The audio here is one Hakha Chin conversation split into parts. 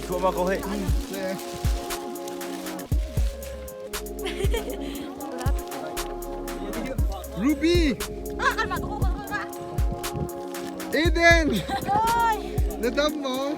Thua ko he. Ruby! Eden! Na dam maw?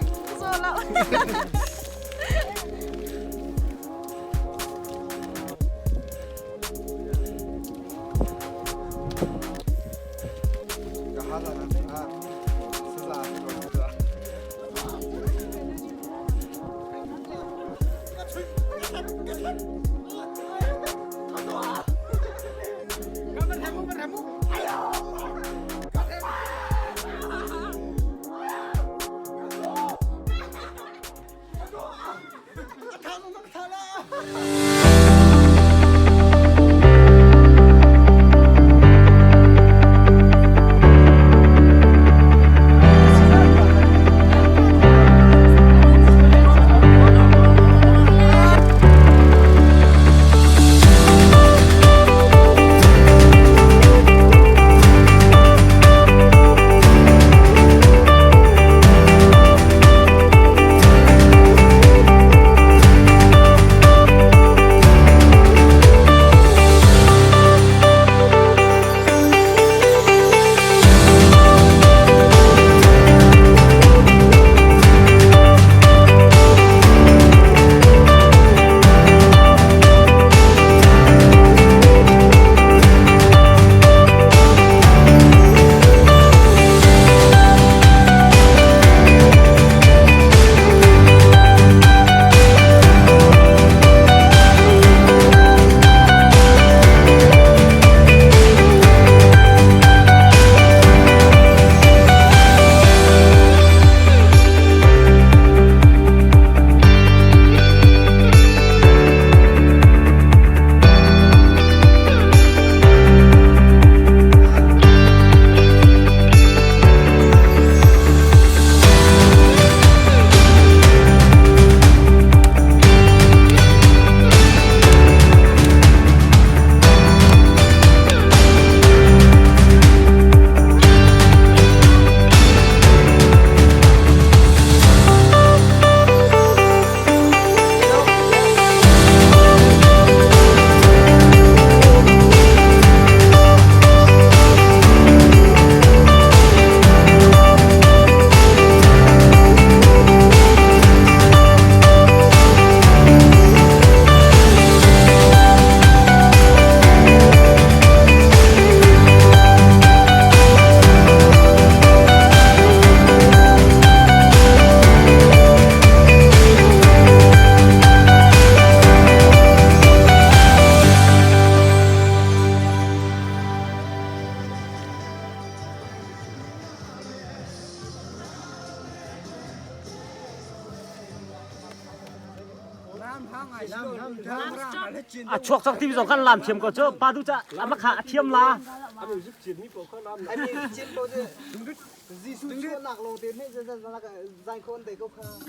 A chuak cang timi zong kan lam thiam ko cu pa du ca ama kha a thiam la.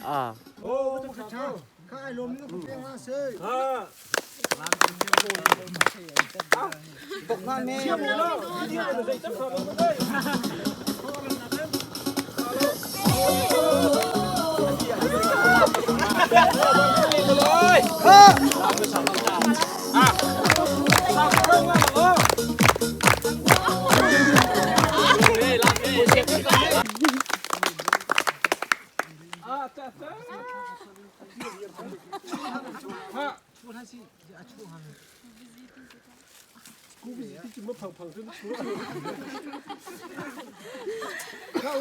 Ah.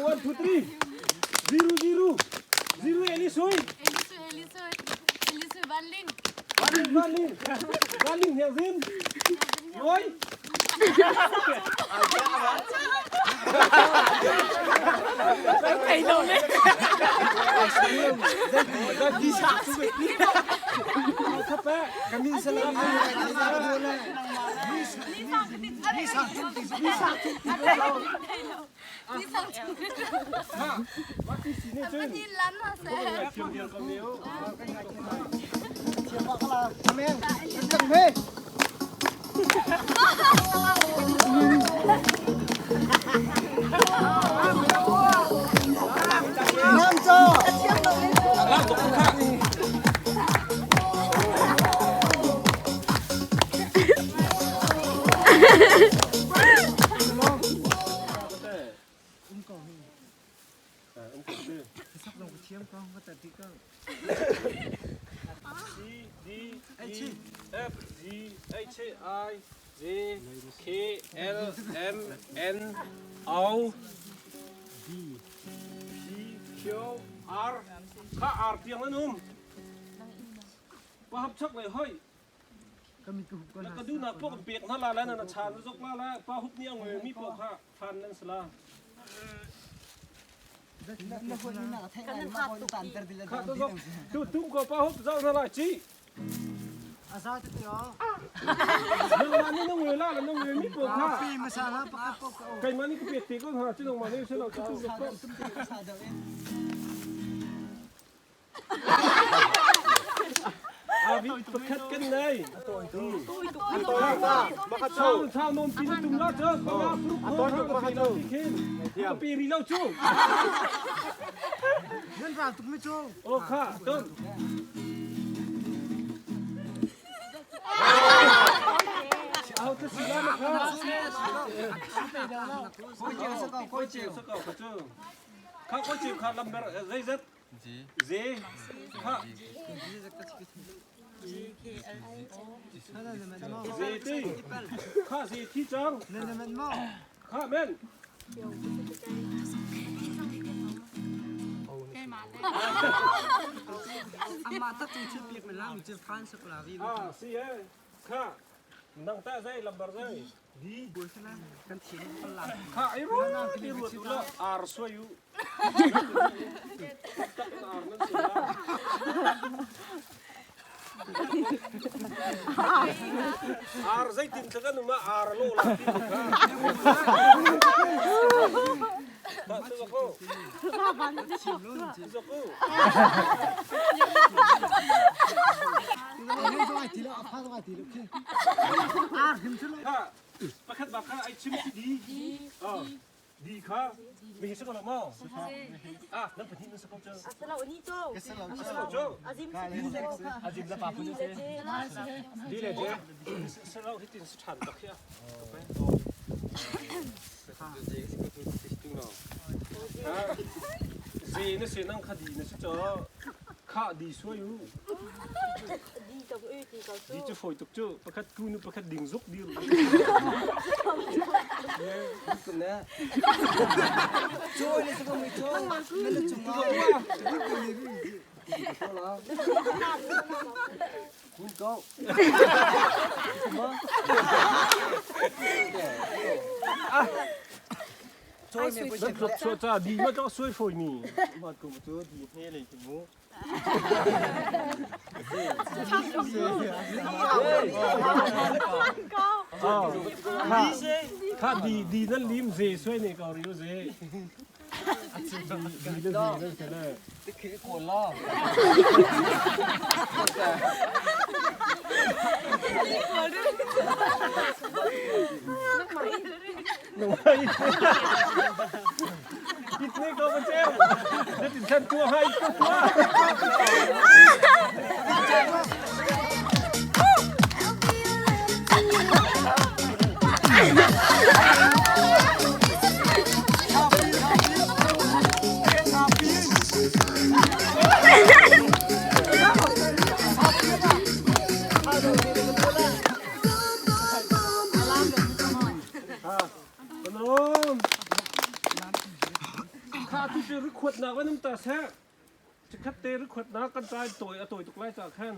One, two, three. Zero, zero. Zero, Elisui. Elisui, Elisui, Van Linh. Van Linh, Van Linh Hiang Zin. Ngồi. C D E F G H I J K L M N O P Q R kha R tiang an um. Pa hap chak lei hoi. Na ka duhnak paoh kan pek hna la lai na chan na zok la lai pa hup nih a ngoi mi paoh kha phan nan si la. Kha to zok tu tum ko pa hup zau na lai chi. Nangmah nih na ngoi la la na ngoi mi paoh kha. Keimah nih ka pek te ko hna cu nangmah nih si lo tu zok ko. Abi pakhat kan nei. Chau chau nom pi tum la chu panga pruk ho ha ka pi lo ti khin. Ka pi ri lo chu. Nan ral tuk mi chu. O kha tum. Au ta si la ma kha. Koi cheu sa ko koi cheu. Sa ko ka chu. Kha koi cheu kha lamber zeizat Z kha Z ti kha Z thi cang kha men Amah tak cu thil pek me la mi cu phan sak la vi. Ah si e kha nang ta zai lambar zai D Kan thiam la. Kha ai ru ti ru tu la ar suai u tak ar nan si la. Ar zeitin tla kan um ah ar lo la ti kha. Ta tu ko. Tu ko. Kha pakhat bak kha ai chim si di. Di kha mi si ko lo maw? Ah, nan pahnih nan si ko cu. Asalo ni cu. Asalo cu. Azim si Azim le pa phun si. Di le je. Salo hi tin si than bak hi. Zi na si nang kha di na si cho. Kha di suai u. Di ka u ti ka Di cu fawi tuk cu. Pakhat ku nu pakhat ding zuk dir. Nan tlok chuah ca di ma tlok suai fawi mi. Ma kum cu di hne lei ti mu. Kha di di nan lim ze suai ne ko riu ze. Di le ze nan se le. It ne ko ba cheu. Na tin khan tua hai ko tua. Kanom. Kha tu cu rikhuatnak van um ta seh. Chikhat te rikhuatnak kan cai tawi a tawi tuk lai ca khan.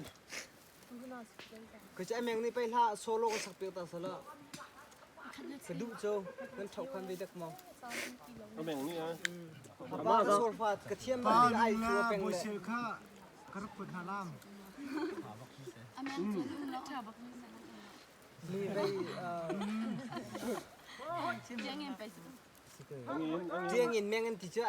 Ka cai meng ni pai hla solo ka sak piak ta sala. Ka duh cho kan thau khan ve dak mo. A meng ni a. Ma ka sol fa ka thiam ba ni ai tu peng le. Ni vei Tiang in meng an ti cu.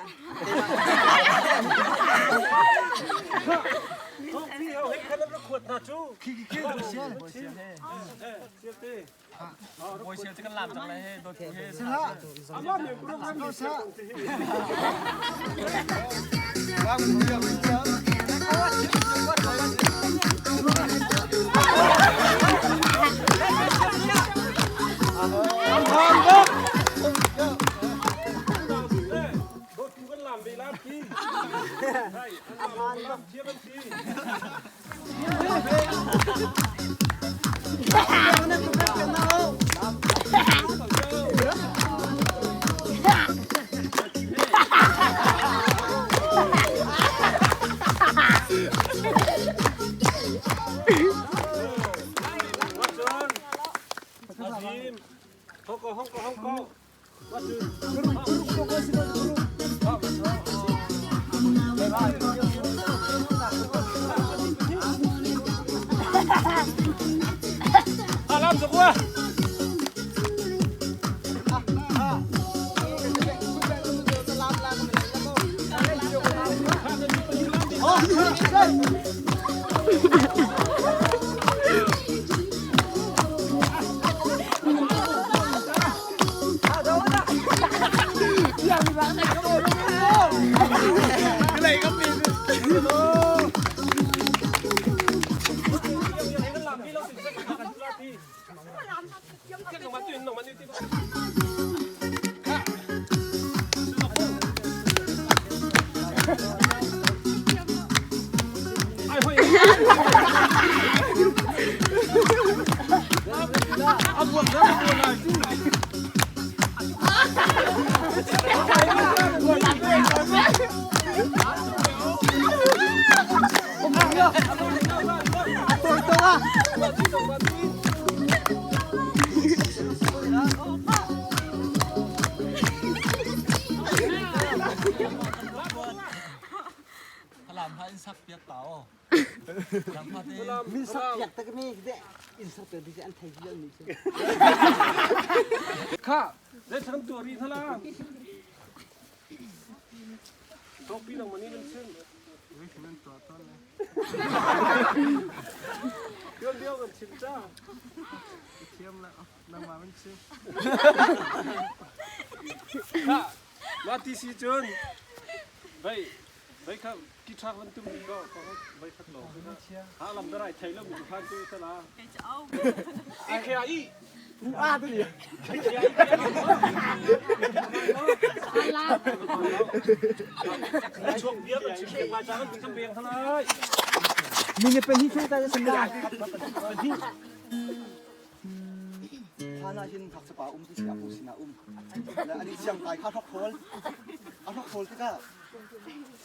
Min sak piak tak mi de in sak piak di an thei di an ni chu. Kha, le thang tu ri thala. Topi nang mani kan sim. Tiêu tiêu kan chim cha. Thiam la nangmah man chim. Kha, ma ti si chun. Bai, bai kha ki thak van tum ko bai khat lo. Ha lam darai thei lo mi khan tu sala. E khe ai. A tu ni. Chuak bia kan chim ma cha kan kan beng thalai. Mi ne pen hi chung ta sim la. Hana hin thak sapa um ti si apu sina um. La ani siang kai kha thok thol. A thok thol tika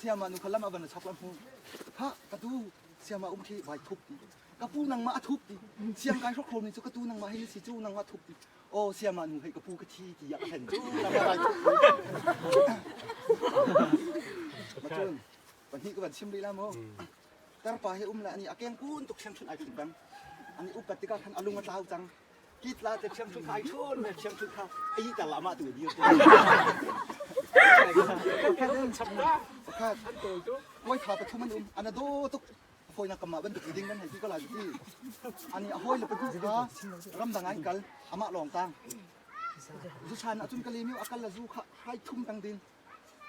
siama nu khalam avan chok lam hu. Ha katu siama um thi vai thup ti. Kapu nang ma thup ti. Siang kai thok thol ni chu katu nang ma hi si chu nang ma thup ti. O siama nu hei kapu ka thi ti ya hen chu nang ma vai thup. Ma chun pan hi ka van chim ri la mo. Tar pa he um la ani akeng kun tuk siang chun ai thun bang. Ani upat tika khan alung a tlau cang. Kit la te thiam thun khai thun me thiam thun kha ai ta la ma tu di kha koi tha pathum an um ana do tuk foi na kama ban tuk ding kan hei ti ko la ti ani a hoi le patu kha ram dang ai kal ama long tang zu chan achun kali mi akal la zu kha hai thum tang din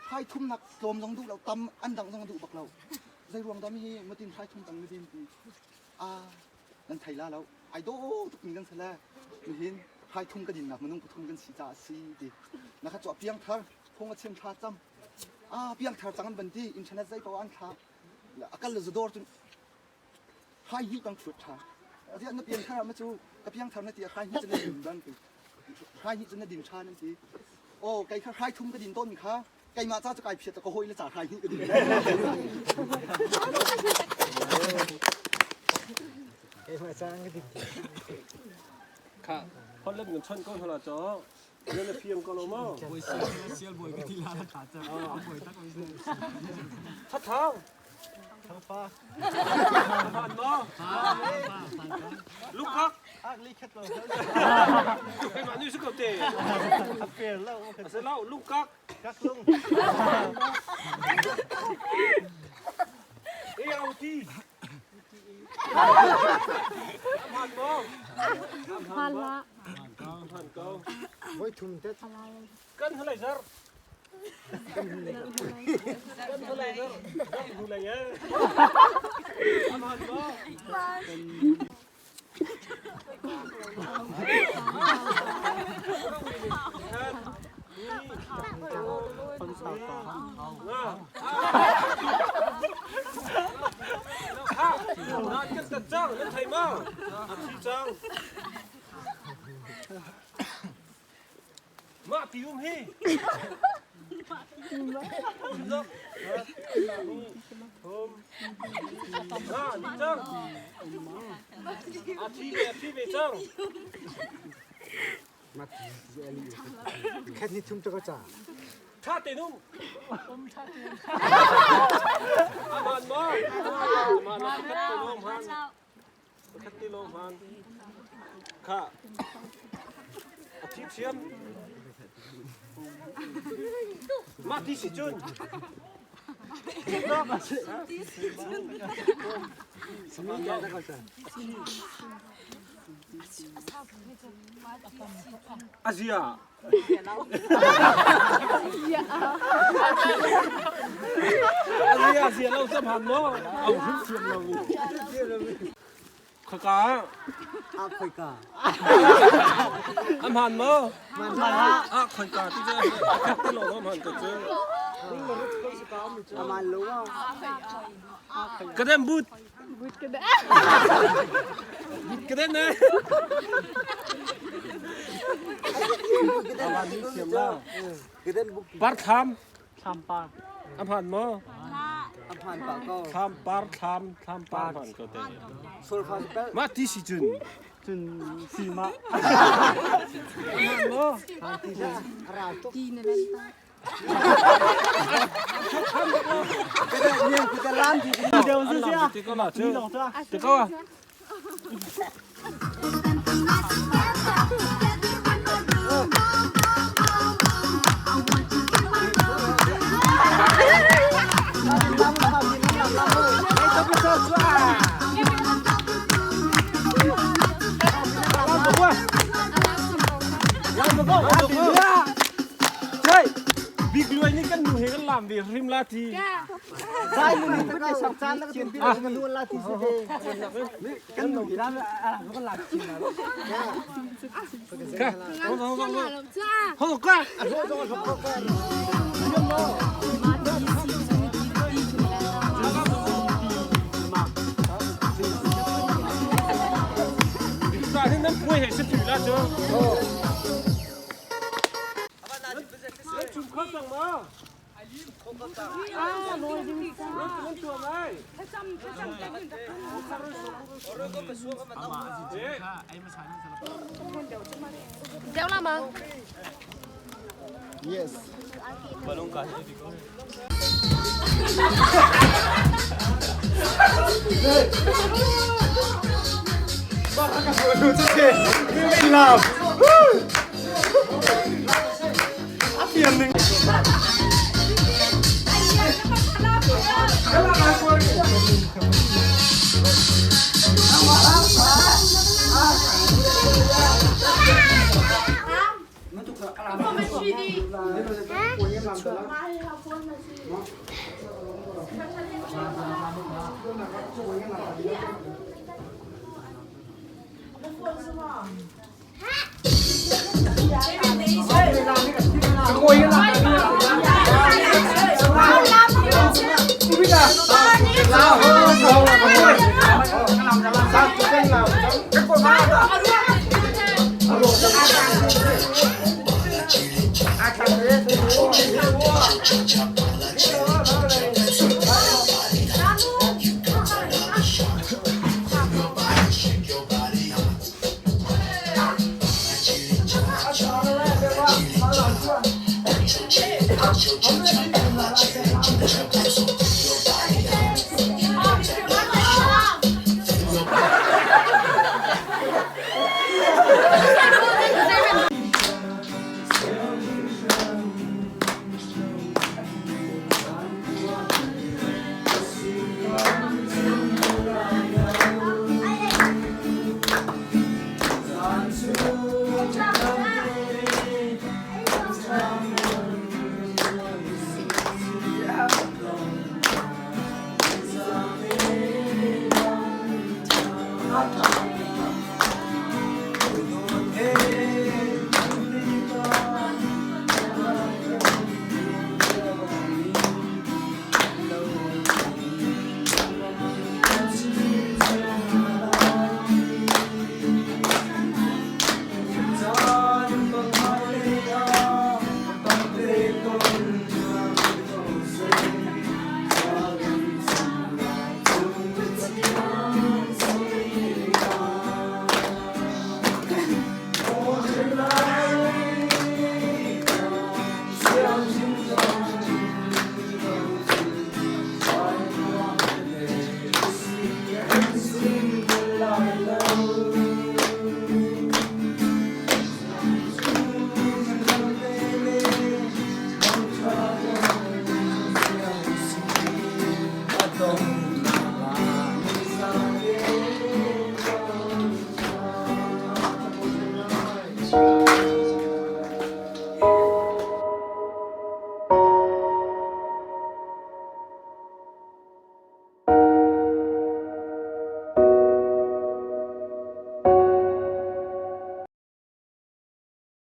hai thum nak tlom zong du lo tam an dang zong du bak lo zai ruang dam hi matin hai thum tang mi din ti a nan thei la lo ai do tuk mi kan si le nihin hai thum ka din nak minung pathum kan si caah si ti na kha cu piang thar phung a chim thla cam a piang thar cang an ban ti internet zei paoh an thla akal le zador cun hai hi kang thut tha atia na piang thar ma cu ka piang thar na ti hai hi cun na din ban ti hai hi cun na din tha nan ti o kai kha hai thum ka din ton kha keimah ca cu kai phiat ka hawi le ca hai hi ka din Keimah ca ka din. Kha, hot lem kan chon ko hala cho. Nan na fiang ko lo mo. Boi sial boi ka ti la la ta cha. Boi tak boi. Tha thang. Thang pa. Phan mo. Luk khak. Ak li khat lo. Keimah nu su ko te. A per lo. A se lo luk kak. Kak lung. E au ti. Phan mo. Phan la. Phan ko. Voi thum te. Kan halai zar. Kan halai zar. Kan hulai ya. Phan mo. cang. Mah ti um hi. Thum. Na di cang. A thi ve a thi ve cang. Khat ni thum ta ka ca. Tha te num. Aman ma. Aman ma khat te lom han. Khat te lom han. Kha. A thi thiam. Ma ti si chun. Azia. Azia zia lo sam han mo. Au him thiam lo. Khaka. A khoi ka. Am han mo. A khoi ka ti je. Khat te lo am han ko chu. Aman lo wa. Kadem but. Ka den ne. Par thlam. Thlam par. Am han mo. Am han pa ko. Thlam par thlam thlam par han ko te. Solfa pel. Ma ti si chun. Cun si ma. Am han mo. Ra tuk. Ti na lan ta. Te ko Big luai nih kan nu he kan lam ve hrim la ti. Zai mu ni kan sang chan na kan pi kan nu la ti se te. Kan nu lam kan lam chin la. Ka. Hong hong hong. Hong ka. Ta hin nan puai he se tu la chu. Chung kho sang ma. Nan tuam ai. Deu la ma. Yes. Si.